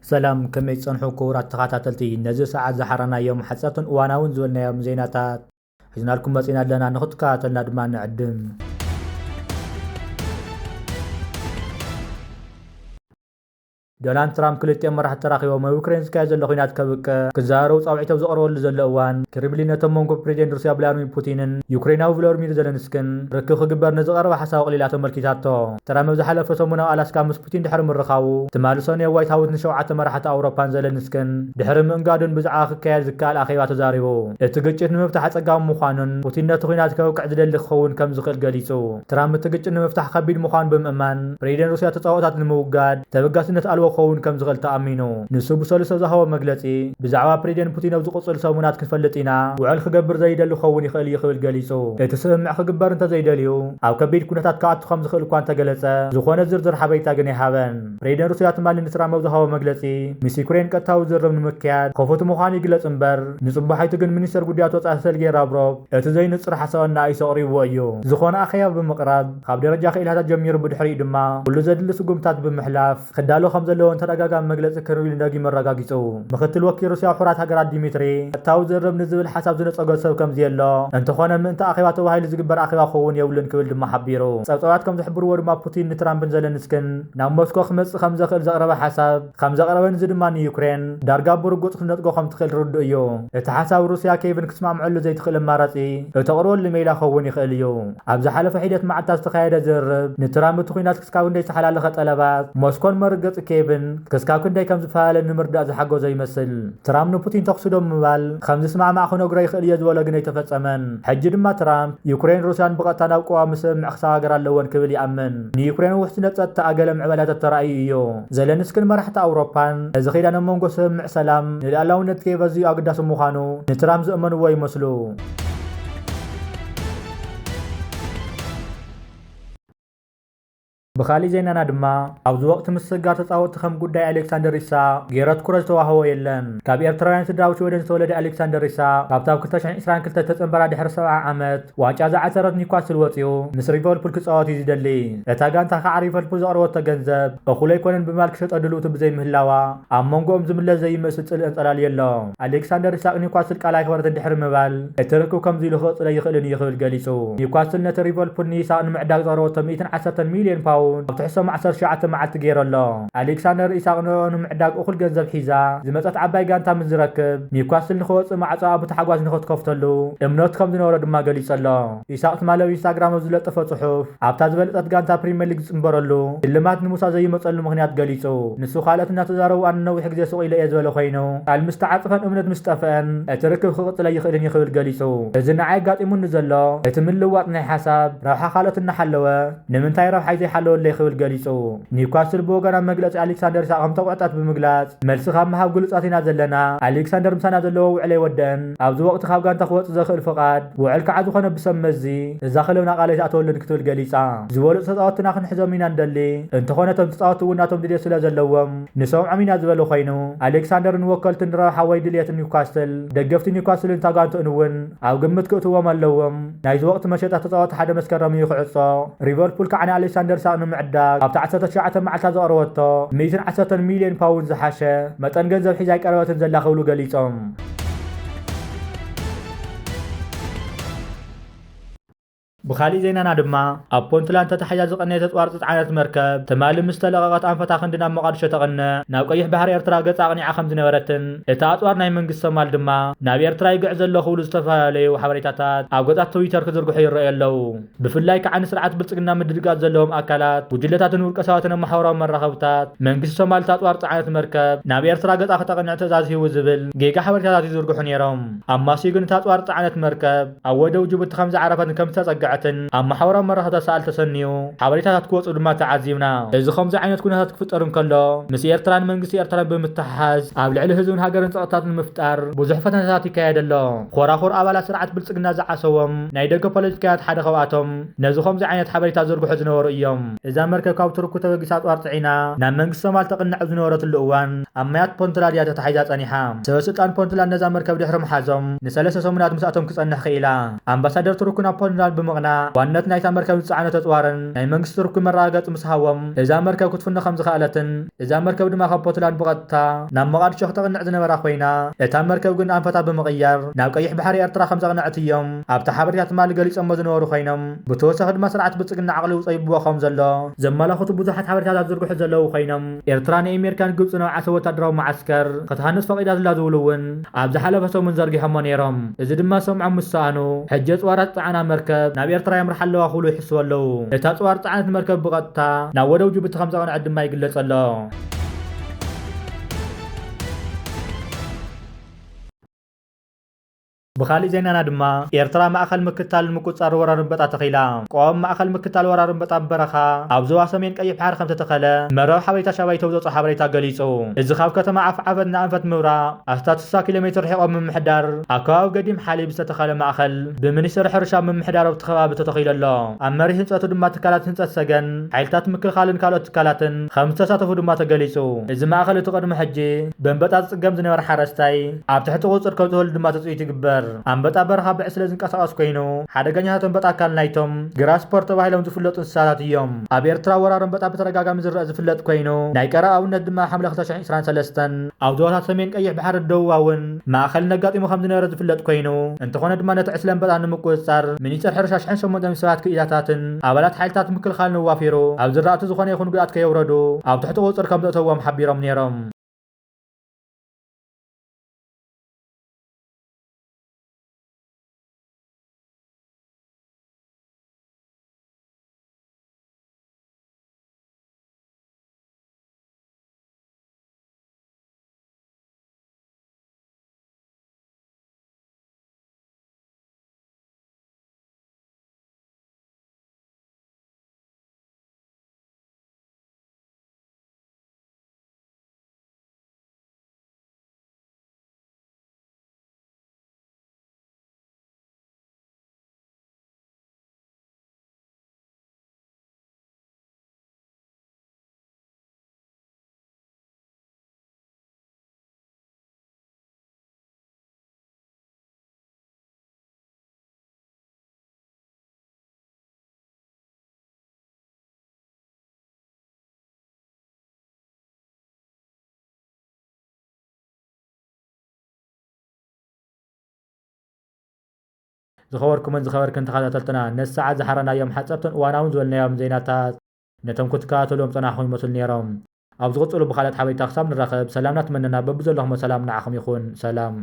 ሰላም፣ ከመይ ጸንሑ ክቡራት ተኸታተልቲ? ነዚ ሰዓት ዝሓረናዮም ሓጸርትን እዋናውን ዝበልናዮም ዜናታት ሒዝናልኩም መጺና ኣለና፣ ንኽትከታተልና ድማ ንዕድም። ዶናልድ ትራምፕ ክልቲኦም መራሕቲ ተራኺቦም ኣብ ዩክሬን ዝካየድ ዘሎ ኲናት ከብቅዕ ክዘራረቡ ጻውዒት ኣብ ዘቕረበሉ ዘሎ እዋን፣ ክሪምሊን ነቶም መንጎ ፕሬዚደንት ሩስያ ቭላድሚር ፑቲንን ዩክሬናዊ ቭሎድሚር ዘለንስክን ርክብ ክግበር ንዝቐረበ ሓሳብ ኣቕሊላ ተመልኪታቶ። ትራምፕ ኣብ ዝሓለፈ ሰሙን ኣብ ኣላስካ ምስ ፑቲን ድሕሪ ምርኻቡ፣ ትማሊ ሰኑይ ኣብ ዋይት ሃውስ ንሸውዓተ መራሕቲ ኣውሮፓን ዘለንስክን ድሕሪ ምእንጋዱን ብዛዕባ ክካየድ ዝከኣል ኣኼባ ተዛሪቡ። እቲ ግጭት ንምፍታሕ ኣጸጋሚ ምዃኑን ፑቲን ነቲ ኲናት ከብቅዕ ዝደሊ ክኸውን ከም ዝኽእል ገሊጹ። ትራምፕ እቲ ግጭት ንምፍታሕ ከቢድ ምዃኑ ብምእማን፣ ፕሬዚደንት ሩስያ ተጻብኦታት ንምውጋድ ተበጋስነት ኣልቦ ክኸውን ከም ዝኽእል ተኣሚኑ። ንሱ ብሰሉስ ኣብ ዝሃቦ መግለጺ፣ ብዛዕባ ፕሬዚደንት ፑቲን ኣብ ዝቕጽሉ ሰሙናት ክንፈልጥ ኢና፣ ውዕል ክገብር ዘይደሊ ክኸውን ይኽእል እዩ ክብል ገሊጹ። እቲ ስምምዕ ክግበር እንተዘይደልዩ፣ ኣብ ከቢድ ኩነታት ክኣቱ ከም ዝኽእል እኳ እንተገለጸ፣ ዝኾነ ዝርዝር ሓበሬታ ግን ኣይሃበን። ፕሬዚደንት ሩስያ ትማሊ ንትራምፕ ኣብ ዝሃቦ መግለጺ፣ ምስ ዩክሬን ቀጥታዊ ዝርርብ ንምክያድ ክፉት ምዃኑ ይግለጽ እምበር፣ ንጽባሒቱ ግን ሚኒስተር ጉዳያት ወጻኢ ሰርጌይ ላቭሮቭ እቲ ዘይንጹር ሓሳብ ኣነኣኢሱ ኣቕሪብዎ እዩ። ዝኾነ ኣኼባ ብምቕራብ፣ ካብ ደረጃ ክኢላታት ጀሚሩ ብድሕሪኡ ድማ ኩሉ ዘድሊ ስጉምታት ብምሕላፍ ክዳሎ ከም ዘለዎ ተደጋጋሚ መግለጺ ክሪምሊን ደጊሙ ኣረጋጊጹ። ምክትል ወኪል ሩስያ ኣብ ሕቡራት ሃገራት ዲሚትሪ፣ ቀጥታዊ ዝርርብ ንዝብል ሓሳብ ዝነጸጎ ሰብ ከም ዘየሎ፣ እንተኾነ ምእንቲ ኣኼባ ተባሂሉ ዝግበር ኣኼባ ክኸውን የብሉን ክብል ድማ ሓቢሩ። ጸብጻባት ከም ዝሕብርዎ ድማ ፑቲን ንትራምፕን ዘለንስክን ናብ ሞስኮ ክመጽእ ከም ዘኽእል ዘቕረበ ሓሳብ ከም ዘቕረበን እዚ ድማ ንዩክሬን ዳርጋ ብርጉጽ ክትነጽጎ ከም ትኽእል ርዱእ እዩ። እቲ ሓሳብ ሩስያ ኬቭን ክትስማምዐሉ ዘይትኽእል ኣማራጺ እተቕርበሉ ሜላ ክኸውን ይኽእል እዩ። ኣብ ዝሓለፈ ሒደት መዓልታት ዝተኻየደ ዝርርብ፣ ንትራምፕ እቲ ኲናት ክስካብ ክንደይ ዝተሓላለኸ ጠለባት ሞስኮን መርገጺ ኬቭን ክስካብ ክንደይ ከም ዝፈላለ ንምርዳእ ዝሓገዞ ይመስል። ትራምፕ ንፑቲን ተኹሲ ዶ ምባል ከም ዝስማዕማዕ ክነግሮ ይኽእል እየ ዝበሎ ግን ኣይተፈጸመን። ሕጂ ድማ ትራምፕ ዩክሬን ሩስያን ብቐጥታ ናብ ቀዋሚ ስምምዕ ክሰጋገራ ኣለወን ክብል ይኣምን። ንዩክሬን ውሕስነት ጸጥታኣ ገለ ምዕባለታት ተራእዩ እዩ። ዘለንስክን መራሕቲ ኣውሮፓን ነዚ ኺዳን ኣብ መንጎ ስምምዕ ሰላም ንልኣላውነት ኬቭ ኣዝዩ ኣገዳሲ ምዃኑ ንትራምፕ ዝእመንዎ ይመስሉ። ብኻሊእ ዜናና ድማ፣ ኣብዚ ወቕቲ ምስግጋር ተጻወትቲ ከም ጉዳይ ኣሌክሳንደር ኢሳቕ ገይረ ትኩረት ዝተዋህቦ የለን። ካብ ኤርትራውያን ስድራ ኣብ ሽወደን ዝተወለደ ኣሌክሳንደር ኢሳቕ፣ ካብቲ ኣብ ክልተ ሽሕን ዕስራን ክልተን ዝተጸንበራ ድሕሪ ሰብዓ ዓመት ዋንጫ ዝዓተረት ኒውካስል ወጺኡ ምስ ሊቨርፑል ክጻወት እዩ ዝደሊ። እታ ጋንታ ከዓ ሊቨርፑል ዘቕረበቶ ገንዘብ እኹል ኣይኮነን ብምባል ክሸጦ ድልውቲ ብዘይምህላዋ፣ ኣብ መንጎኦም ዝምለስ ዘይመስል ጽልኢ ኣንጸላልዩ ኣሎ። ኣሌክሳንደር ኢሳቕ ኒውካስል ቃል ኣይኽበረትን ድሕሪ ምባል፣ እቲ ርክብ ከምዚ ኢሉ ክቕጽል ኣይኽእልን እዩ ክብል ገሊጹ። ኒውካስል ነቲ ሊቨርፑል ንኢሳቕ ንምዕዳግ ዘቕረበቶ ሚእትን ዓሰርተን ሚልዮን ፓውንድ ኣብ ትሕቲ ዓሰርተ ትሽዓተ መዓልቲ ገይሩ ኣሎ። ኣሌክሳንደር ኢሳቕ ንዕኡ ንምዕዳግ እኹል ገንዘብ ሒዛ ዝመጸት ዓባይ ጋንታ ምስ ዝረክብ፣ ኒውካስል ንኽወጽእ ማዕጾኣ ብታሕጓስ ንኽትከፍተሉ እምነቱ ከም ዝነበሮ ድማ ገሊጹ ኣሎ። ኢሳቕ ትማሊ ኣብ ኢንስታግራም ኣብ ዝለጠፎ ጽሑፍ፣ ኣብታ ዝበለጸት ጋንታ ፕሪምየር ሊግ ዝጽንበረሉ ሽልማት ንምውሳድ ዘይመጸሉ ምኽንያት ገሊጹ። ንሱ ካልኦት እናተዛረቡ ኣነ ነዊሕ ግዜ ስቕ ኢለ እየ ዝበለ ኮይኑ፣ ቃል ምስ ተዓጽፈን እምነት ምስ ጠፍአን እቲ ርክብ ክቕጽል ኣይኽእልን እዩ ክብል ገሊጹ። እዚ ንዓይ ኣጋጢሙኒ ዘሎ እቲ ምልውዋጥ ናይ ሓሳብ ረብሓ ካልኦት እናሓለወ ንምንታይ ረብሓይ ዘይሓለወለይ ክብል ገሊጹ። ኒውካስል ብወገና መግለጺ ኣሌክሳንደር ኢሳቕ ከም ተቑዕታት ብምግላጽ፣ መልሲ ካብ ምሃብ ግሉጻት ኢና ዘለና። ኣሌክሳንደር ምሳና ዘለዎ ውዕል ኣይወደአን። ኣብዚ ወቕቲ ካብ ጋንታ ክወጽእ ዘኽእል ፍቓድ ውዕል ከዓ ዝኾነ ብሰብ መዚ እዛ ክለብና ቃል ኣይትኣተወሉን ክትብል ገሊጻ። ዝበለጹ ተጻወትትና ክንሕዞም ኢና ንደሊ። እንተኾነ እቶም ተጻወትቲ እውን ናቶም ድልየት ስለ ዘለዎም ንሰምዖም ኢና ዝበለ ኮይኑ፣ ኣሌክሳንደር ንወከልትን ንረብሓ ወይ ድልየትን ኒውካስል፣ ደገፍቲ ኒውካስልን እታ ጋንትኡን እውን ኣብ ግምት ክእትዎም ኣለዎም። ናይዚ ወቕቲ መሸጣ ተጻወትቲ ሓደ መስከረም እዩ ክዕጾ። ሊቨርፑል ከዓ ንኣሌክሳንደር ኢሳቕ ንምዕዳግ ኣብቲ ዓሰርተ ትሽዓተ መዓልታት ዘቕረበቶ ሚእትን ዓሰርተን ሚልዮን ፓውንድ ዝሓሸ መጠን ገንዘብ ሒዛ ኣይቀረበትን ዘላ ክብሉ ገሊጾም። ብኻሊእ ዜናና ድማ፣ ኣብ ፖንትላንድ ተታሒዛ ዝቐነየት ኣጽዋር ዝጸዓነት መርከብ ትማሊ ምስ ተለቐቐት ኣንፈታ ክንዲ ናብ ሞቓድሾ ተቕንዕ፣ ናብ ቀይሕ ባሕሪ ኤርትራ ገጻ ኣቕኒዓ ከም ዝነበረትን፣ እታ ኣጽዋር ናይ መንግስቲ ሶማል ድማ ናብ ኤርትራ ይግዕዝ ዘሎ ክብሉ ዝተፈላለዩ ሓበሬታታት ኣብ ገጻት ትዊተር ክዝርግሑ ይረኣዩ ኣለዉ። ብፍላይ ከዓ ንስርዓት ብልጽግና ምድግጋፍ ዘለዎም ኣካላት፣ ጉጅለታትን ውልቀ ሰባትን ኣብ ማሕበራዊ መራኸብታት፣ መንግስቲ ሶማል እታ ኣጽዋር ዝጸዓነት መርከብ ናብ ኤርትራ ገጻ ክተቕንዕ ትእዛዝ ሂቡ ዝብል ጌጋ ሓበሬታታት ይዝርግሑ ነይሮም። ኣማስዩ ግን እታ ኣጽዋር ዝጸዓነት መርከብ ኣብ ወደብ ጅቡቲ ከም ዝዓረፈትን ከም ዝተጸግዐትን ኣብ ማሕበራዊ መራኸብታት ሰኣል ተሰንዩ ሓበሬታታት ክወጹ ድማ ተዓዚብና። እዚ ከምዚ ዓይነት ኩነታት ክፍጠር እንከሎ፣ ምስ ኤርትራን መንግስቲ ኤርትራን ብምትሕሓዝ ኣብ ልዕሊ ህዝብን ሃገርን ጸቕጥታት ንምፍጣር ብዙሕ ፈተነታት ይካየድ ኣሎ። ኮራኹር ኣባላት ስርዓት ብልጽግና ዝዓሰቦም ናይ ደገ ፖለቲካውያን ሓደ ካብኣቶም ነዚ ከምዚ ዓይነት ሓበሬታ ዝዝርግሑ ዝነበሩ እዮም። እዛ መርከብ ካብ ቱርኪ ተበጊሳ ኣጽዋር ጽዒና ናብ መንግስቲ ሶማል ተቕንዕ ኣብ ዝነበረትሉ እዋን ኣብ ማያት ፖንትላንድ እያ ተታሒዛ ጸኒሓ። ሰበስልጣን ፖንትላንድ ነዛ መርከብ ድሕሪ ምሓዞም ንሰለስተ ሰሙናት ምስኣቶም ክጸንሕ ክኢላ። ኣምባሳደር ቱርኪ ናብ ፖንትላንድ ብምቕናዕ ዋንነት ናይታ መርከብ ዝጸዓነ ተጽዋርን ናይ መንግስቲ ቱርኪ መረጋገጺ ምስ ሃቦም፣ እዛ መርከብ ክትፍኖ ከም ዝኸኣለትን እዛ መርከብ ድማ ካብ ፖትላንድ ብቐጥታ ናብ ሞቓዲሾ ክተቕንዕ ዝነበራ ኮይና፣ እታ መርከብ ግን ኣንፈታ ብምቕያር ናብ ቀይሕ ባሕሪ ኤርትራ ከም ዘቕነዐት እዮም ኣብቲ ሓበሬታ ትማሊ ገሊጾሞ ዝነበሩ ኮይኖም፣ ብተወሳኺ ድማ ስርዓት ብልጽግና ዓቕሊ ውጸ ይብዎ ከም ዘሎ ዘመላኽቱ ብዙሓት ሓበሬታታት ዝዝርግሑ ዘለዉ ኮይኖም፣ ኤርትራ ንኣሜሪካን ግብጽን ኣብ ዓሰብ ወታደራዊ መዓስከር ክትሃንጽ ፈቒዳትላ ዝብሉ እውን ኣብ ዝሓለፈ ሰሙን ዘርጊሖሞ ነይሮም። እዚ ድማ ሰምዖም ምስ ሰኣኑ፣ ሕጂ ኣጽዋራት ዝጸዓና መርከብ ናብ ኤርትራ የምርሓ ኣለዋ ክብሉ ይሕስቡ ኣለዉ። እታ ኣጽዋር ዝጸዓነት መርከብ ብቐጥታ ናብ ወደብ ጅቡቲ ከም ዘቕንዐት ድማ ይግለጽ ኣሎ። ብኻሊእ ዜናና ድማ፣ ኤርትራ ማእኸል ምክትታልን ምቁጽጻር ወራር ኣንበጣ ተኺላ። ቆም ማእኸል ምክትታል ወራር ኣንበጣ በረኻ ኣብ ዞባ ሰሜን ቀይሕ ባሕሪ ከም ዝተተኸለ መርበብ ሓበሬታ ሻባይቶ ብዘውፅኦ ሓበሬታ ገሊጹ። እዚ ካብ ከተማ ኣፍዓበት ንኣንፈት ምብራቕ ኣስታት ስሳ ኪሎ ሜትር ርሒቖም ምምሕዳር ኣብ ከባቢ ገዲም ሓሊብ ዝተተኸለ ማእኸል ብሚኒስትሪ ሕርሻ ምምሕዳር ኣብቲ ከባቢ ተተኺሉ ኣሎ። ኣብ መሪሕ ህንፀቱ ድማ ትካላት ህንፀት ሰገን፣ ሓይልታት ምክልኻልን ካልኦት ትካላትን ከም ዝተሳተፉ ድማ ተገሊጹ። እዚ ማእኸል እቲ ቅድሚ ሕጂ ብእንበጣ ዝጽገም ዝነበረ ሓረስታይ ኣብ ትሕቲ ቁጽር ከም ዝህሉ ድማ ትጽቢት ይግበር። ኣንበጣ በረኻ ብዕስለ ዝንቀሳቐስ ኮይኑ፣ ሓደገኛታት ኣንበጣ ኣካል ናይቶም ግራስፖር ተባሂሎም ዝፍለጡ እንስሳታት እዮም። ኣብ ኤርትራ ወራር ኣንበጣ ብተደጋጋሚ ዝረአ ዝፍለጥ ኮይኑ፣ ናይ ቀረባ ኣብነት ድማ ሓምለ ክልተ ሽሕን ዕስራን ሰለስተን ኣብ ዞባታት ሰሜን ቀይሕ ባሕሪ ደቡባውን ማእከልን ኣጋጢሙ ከም ዝነበረ ዝፍለጥ ኮይኑ፣ እንተኾነ ድማ ነቲ ዕስለ ኣንበጣ ንምቁጽጻር ሚኒስተር ሕርሻ ሽሕን ሸሞንተ ሚእቲ ሰባት ክኢላታትን ኣባላት ሓይልታት ምክልኻልን ኣዋፊሩ፣ ኣብ ዝራእቲ ዝኾነ ይኹን ጉድኣት ከየውረዱ ኣብ ትሕቲ ቁጽር ከም ዘእተዎም ሓቢሮም ነይሮም። ዝኸበርኩምን ዝኸበርክን ተኸታተልትና፣ ነዚ ሰዓት ዝሓረናዮም ሓጸርትን እዋናውን ዝበልናዮም ዜናታት ነቶም ክትከታተልዎም ጸናሕኩም ይመስሉ ነይሮም። ኣብ ዝቕጽሉ ብኻልኦት ሓበሬታ ክሳብ ንራኸብ፣ ሰላምና ትመነና። በብዘለኹሞ ሰላም ንዓኹም ይኹን። ሰላም።